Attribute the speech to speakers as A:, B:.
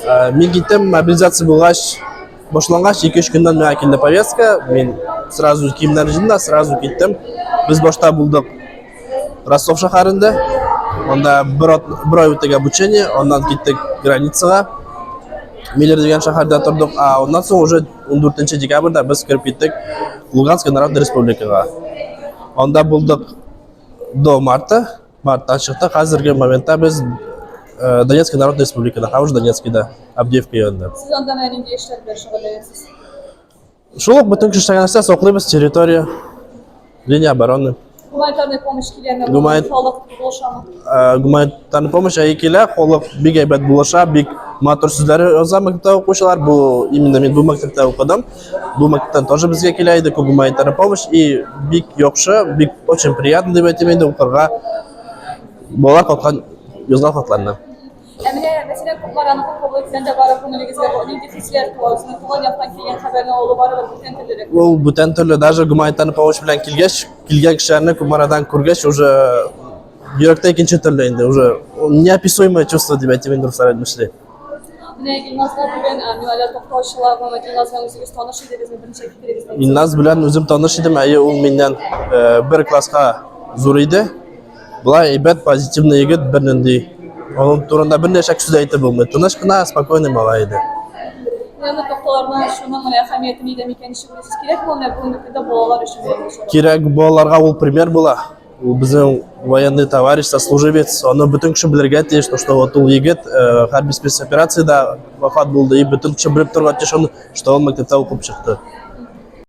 A: Мин киттем, мобилизация булгач, башлангач, 2-3 көннән миңа килде повестка. Мин сразу киемнәрне җыйдым да, сразу киттем. Без башта булдык Ростов шәһәрендә. Анда бер ай үттек обучение, аннан киттек границага. Миллер дигән шәһәрдә тордык. А аннан соң уже 14 декабрьдә без кереп киттек Луганская Народная Республикага. Анда булдык до марта. Марттан чыктык. Хәзерге моментта без Донецкая Народная Республикада, һәм уже Донецкийда, Авдеевка янында.
B: Сез анда менә нинди эшләр белән шөгыльләнәсез?
A: Шул ук бөтен кеше эшләгән нәрсә, саклыйбыз территория, линия обороны.
B: Гуманитарный помощь киләме? Халык булышамы?
A: Гуманитарный помощь әйе килә, халык бик әйбәт булыша, бик матур сүзләр яза мәктәптә укучылар. Бу именно мин бу мәктәптә укыдым. Бу мәктәптән тоже безгә килә иде күп гуманитарный помощь и бик яхшы, бик очень приятно дип әйтим инде укырга. Балалар каткан язган хатларны.
B: Ә менә, мәсәлән, Кукмараныкы кабул иткәндә бары күңелегезгә нинди хисләр туа? Үзенең туган яктан килгән хәбәрне алу барыбер бүтән төрлерәк.
A: Ул бүтән төрле, даже гуманитарный помощь белән килгәч, килгән кешеләрне Кукмарадан күргәч, уже йөрәктә икенче төрле инде, уже неописуемое чувство дип әйтим инде руслар әйтмешли.
B: Менә Илназга бүген Милалә туктаучылар, гомумән Илназ белән үзегез таныш идегезме? Берничә фикерегезне әйтсәгез.
A: Илназ белән үзем таныш идем, әйе, ул миннән бер класска зур иде. Болай әйбәт, позитивный егет, бернинди. Аның турында бернәрсә сүз әйтеп булмый. Тыныч кына, спокойный малай иде.
B: Менә нокталарны шуның менә әһәмияте нидә микән ничек уйлыйсыз? Кирәкме ул менә бүгенге көндә балалар өчен бу чара?
A: Кирәк балаларга ул пример була. Ул безнең военный товарищ, сослуживец. Аны бөтен кеше белергә тиеш, то, что вот ул егет хәрби спецоперациядә вафат булды, и бөтен кеше белеп торырга тиеш аны, что ул мәктәптә укып чыкты.